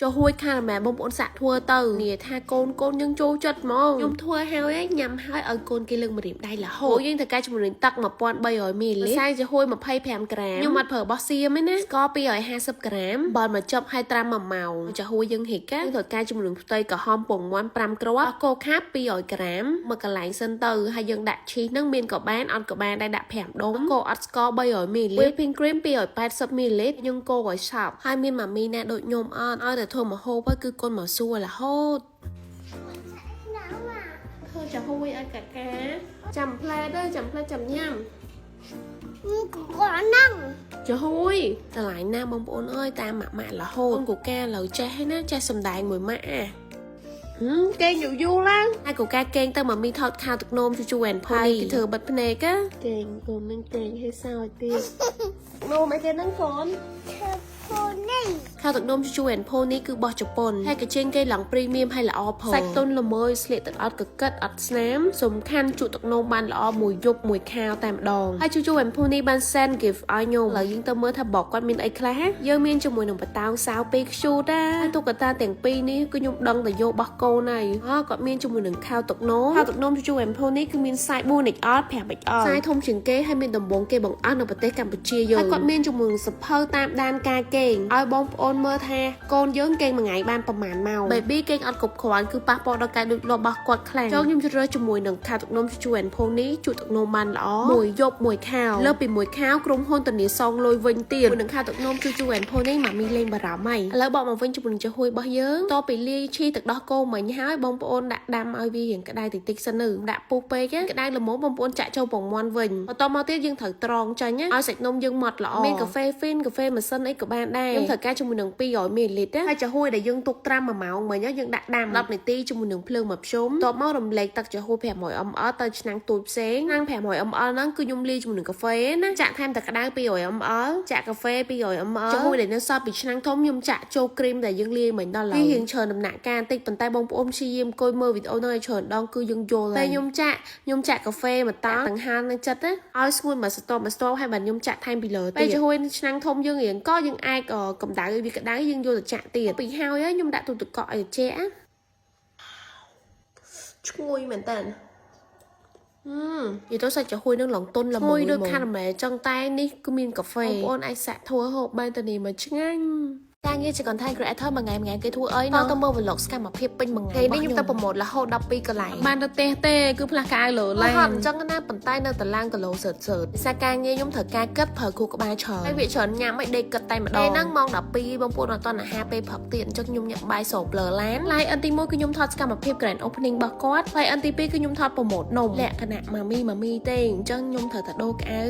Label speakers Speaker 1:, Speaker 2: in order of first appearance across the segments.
Speaker 1: ចុះហួយខារ៉ាមែលបងប្អូនសាក់ធ្វើទៅនិយាយថាកូនកូនយើងចូលចិត្តហ្មងខ្ញុំធ្វើហើយញ៉ាំហើយឲ្យកូនគេលើកម្រាមដៃរហូតយើងត្រូវការជាមួយនឹងទឹក1300មីលីលីត្រម្សៅចំហួយ25ក្រាមខ្ញុំអត់ប្រើរបស់សៀមទេណាស្ករ250ក្រាមបើមកចប់ឲ្យត្រាំ1ម៉ោងចំហួយយើងហិកាយើងត្រូវការជាមួយនឹងផ្ទៃក្រហមពងមាន់5គ្រាប់គោខាប200ក្រាមមកកន្លែងសិនទៅហើយយើងដាក់ឈីសនឹងមានក៏បានអត់ក៏បានដែរដាក់5ដុំគោអត់ស្ករ300មីលីលីត្រ whipping cream 280មីលីលីត្រយើងកូរឲ្យសព្វហើយមានម៉ាមីណាដូចខ្ញុំអត់ឲ្យតែធ្វើម្ហូបហើយគឺកូនមកសួររហូត ធ្វើចាហួយឲ្យកាកាចាំផ្លែទៅចាំផ្លែចាំញ៉ាំ
Speaker 2: គាត់ហ្នឹង
Speaker 1: ចាហួយតម្លៃណាបងប្អូនអើយតាមម៉ាក់ម៉ាក់រហូតកូកាឥឡូវចេះហើយណាចេះសំដែងមួយម៉ាក់អាហឹមកេងយូរយូរឡើងហើយកូកាកេងទៅម៉ាមីថតខោទឹកនោមជូជូអែនផូនីគេធ្វើបិទភ្នែកកេងកូននឹងកេងឲ្យសើចទៀតនោមអីគេហ្នឹងកូន
Speaker 2: ធ្វើពូនេះ
Speaker 1: ខោទឹកនោមជូជូអែនផូនីគឺបោះជប៉ុនហើយក៏ចេញគេឡើង premium ហើយល្អផងសាច់ទុនល្មើយស្លៀកទឹកអត់កកិតអត់ស្នាមសំខាន់ជក់ទឹកនោមបានល្អមួយយប់មួយខាវតែម្ដងហើយជូជូអែនផូនីបាន send gift ឲ្យខ្ញុំឥឡូវយើងទៅមើលថាបកគាត់មានអីខ្លះយើងមានជាមួយនឹងបតោងសាវពីរខ្ជូតណាហើយតុក្កតាទាំងពីរនេះគឺខ្ញុំដឹងតែយករបស់កូនហើយអគាត់មានជាមួយនឹងខោទឹកនោមខោទឹកនោមជូជូអែនផូនីគឺមាន size 4 XL 5 XL size ធំជាងគេហើយមានដំបងគេបង្អស់នៅប្រទេសកម្ពុជាយើងហើយគាត់មានជាមួយនឹងសភៅតាមដានការគេងឲ្យបងប្អូនមើលថាកូនយើងគេងមួយថ្ងៃបានប្រហែលម៉ោង baby គេងអត់គ្រប់គ្រាន់គឺប៉ះពាល់ដល់ការលូតលាស់របស់គាត់ខ្លាំងចូលខ្ញុំជ្រើសរើសជាមួយនឹងខោទឹកនោមជូជូអែនផូនីជក់ទឹកនោមបានល្អមួយយប់មួយខោលើសពីមួយខោក្រុមហ៊ុនធានាសងលុយវិញទៀតជាមួយនឹងខោទឹកនោមជូជូអែនផូនីម៉ាមីលេងបារម្ភហើយឥឡូវបកមកវិញជាមួយនឹងចាហួយរបស់យើងតពីលាយឈីទឹកដោះគោមិញហើយបងប្អូនដាក់ដាំឲ្យវារៀងក្តៅតិចតិចសិននៅដាក់ពុះពេកក្តៅល្មមបងប្អូនចាក់ចូលពងមាន់វិញបន្តមកទៀតយើងត្រូវត្រងចាញ់ឲ្យសាច់នំយើងម៉ត់ល្អមានកាហ្វេហ្វីនកាហ្វេម៉ាស៊ីនអីក៏បានដែរខ្ញុំត្រូវការជាមួយនឹង200មីលីលីត្រហើយចាហួយដែលយើងទុកត្រាំ1ម៉ោងមិញយើងដាក់ដាំ10នាទីជាមួយនឹងភ្លើងមួយភ្ជុំតបមករំលែកទឹកចាហួយ500 ml ទៅឆ្នាំងទូចផ្សេងឆ្នាំង500 ml ហ្នឹងគឺខ្ញុំលាយជាមួយនឹងកាហ្វេណាចាក់ថែមទឹកក្តៅ200 ml ចាក់កាហ្វេ200 ml ចាហួយដែលនៅសល់ពីឆ្នាំងធំខ្ញុំចាក់ចូលគ្រីមដែលយើងលាយមិញដល់ឡើយវារៀងច្រើនដំណាក់កាលបន្តិចប៉ុន្តែបងប្អូនព្យាយាមអង្គុយមើលវីដេអូហ្នឹងឲ្យច្រើនដងគឺយើងយល់ហើយពេលខ្ញុំចាក់កាហ្វេមកតង់ដង្ហានឹងចិត្តណាឲ្យស្ងួតមួយស្ទាប់មួយស្ទាប់ហើយបាទខ្ញុំចាក់ថែមពីលើទៀតពេលចាហួយឆ្នាំងធំយើងរៀងក៏យើងអាចកម្ដៅឲ្យវាក្ដៅយើងយកទៅចាក់ទៀតពីហើយខ្ញុំដាក់ទូទឹកកកឲ្យត្រជាក់ឈ្ងុយមែនតើហឹមនិយាយទៅសាច់ចំហួយនឹងឡងទុនល្មមដូចខារ៉ាមែលចឹងតែនេះគឺមានកាហ្វេបងប្អូនអាចសាក់ធ្វើហូបបានតានេះមកឆ្ងាញ់ការងារជា content creator មួយថ្ងៃមួយថ្ងៃគេធ្វើអីណោះទៅមើល vlog សកម្មភាពពេញមួយថ្ងៃនេះខ្ញុំទៅ promote រហូត12កន្លែងបានទៅផ្ទះទេគឺផ្លាស់កៅលើឡានហត់អញ្ចឹងណាប៉ុន្តែនៅតែឡើងគីឡូសើតសើតភាសាការងារខ្ញុំត្រូវការគិតប្រើខួរក្បាលច្រើនហើយវាច្រើនញ៉ាំឲ្យដេកគិតតែម្ដងពេលហ្នឹងម៉ោង12បងប្អូនអត់ទាន់អាហារពេលព្រឹកទៀតអញ្ចឹងខ្ញុំញ៉ាំបាយស្រូបលើឡាន client ទី1គឺខ្ញុំថតសកម្មភាព grand opening របស់គាត់ client ទី2គឺខ្ញុំថត promote នំលក្ខណៈម៉ាមីម៉ាមីទេអញ្ចឹងខ្ញុំត្រូវតែដូរកៅ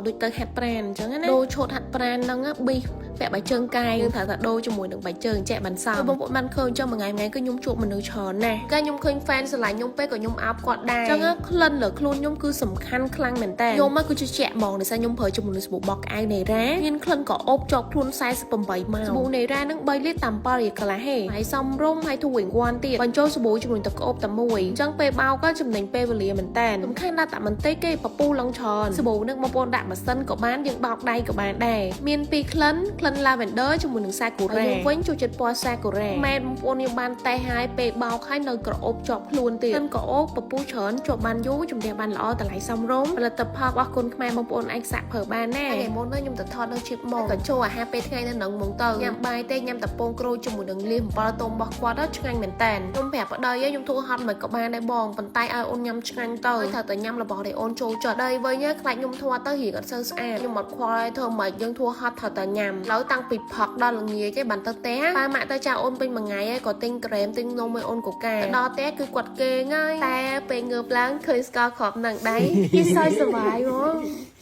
Speaker 1: ដូចទៅហាត់ប្រានអញ្ចឹងណាដូរឈុតហាត់ប្រានហ្នឹងប៊ីសពាក់បាយជើងកាយយើងត្រូវតែដូរជាមួយនឹងបាយជើងចែកបានសមបងប្អូនបានឃើញចឹងមួយថ្ងៃមួយថ្ងៃគឺខ្ញុំជួបមនុស្សច្រើនណាស់កាលខ្ញុំឃើញ fan ស្រឡាញ់ខ្ញុំពេកក៏ខ្ញុំអោបគាត់ដែរចឹងក្លិនលើខ្លួនខ្ញុំគឺសំខាន់ខ្លាំងមែនតើខ្ញុំមកគឺជាជាក់ហ្មងដោយសារខ្ញុំប្រើជាមួយនឹងសាប៊ូបោកក្អៅនេរ៉ាមានក្លិនក៏អូបជាប់ខ្លួន48ម៉ោងសាប៊ូនេរ៉ានឹង3លីត្រតាម7រៀលកន្លះហេហើយសំរុំហើយ2 in 1ទៀតបញ្ចូលសាប៊ូជាមួយទឹកក្អូបតែមួយអញ្ចឹងពេលបោកក៏ចំណេញពេលវេលាមែនតើសំខាន់ដាក់តែបន្តិចគេពពុះឡើងច្រើនសាប៊ូនឹងបងប្អូនដាក់ម៉ាស៊ីនក៏បានយើងបោកដៃក៏បានដែរមានពីរក្លិនក្លិន lavender ជាមួយនឹង sakura យើងវិញចូលចិត្តពណ៌ sakura ម៉ែបងប្អូនខ្ញុំបានតេស្តហើយពេលបោកហើយនៅក្រអូបជាប់ខ្លួនទៀតក្លិនក្រអូបពពុះច្រើនជាប់បានយូរជំនះបានល្អតម្លៃសមរម្យផលិតផលរបស់គុណខ្មែរបងប្អូនអាចសាក់ប្រើបានណាថ្ងៃមុននោះខ្ញុំទៅថតនៅជីបមកក៏ចូលអាហារពេលថ្ងៃនៅនឹងហ្មងទៅញ៉ាំបាយទេញ៉ាំតពងក្រូចជាមួយនឹងលៀសអំបិលទុំរបស់គាត់ឆ្ងាញ់មែនតើខ្ញុំប្រាប់ប្តីខ្ញុំធ្វើហត់មិនក៏បានដែរបងប៉ុន្តែឲ្យអូនញ៉ាំឆ្ងាញ់ទៅត្រូវតែញ៉ាំរបស់ដែលអូនចូលចិត្តដីវិញខ្លាចខ្ញុំធ្វើទៅរៀងអត់សូវស្អាតខ្ញុំអត់ខ្វល់ឲ្យធ្វើមិនយើងធ្វើហត់ត្រូវតែញ៉ាំឡើយតាំងពីផឹកដល់ល្ងាចឯងបានទៅផ្ទះប៉ាម៉ាក់ទៅចាអូនពេញមួយថ្ងៃឯងក៏ទិញក្រែមទិញនំឲ្យអូនកូកាទៅដល់ផ្ទះគឺគាត់គេងហើយតែពេលងើបឡើងឃើញស្ករគ្រាប់នឹងដៃគេសើចសប្បាយហ្មង។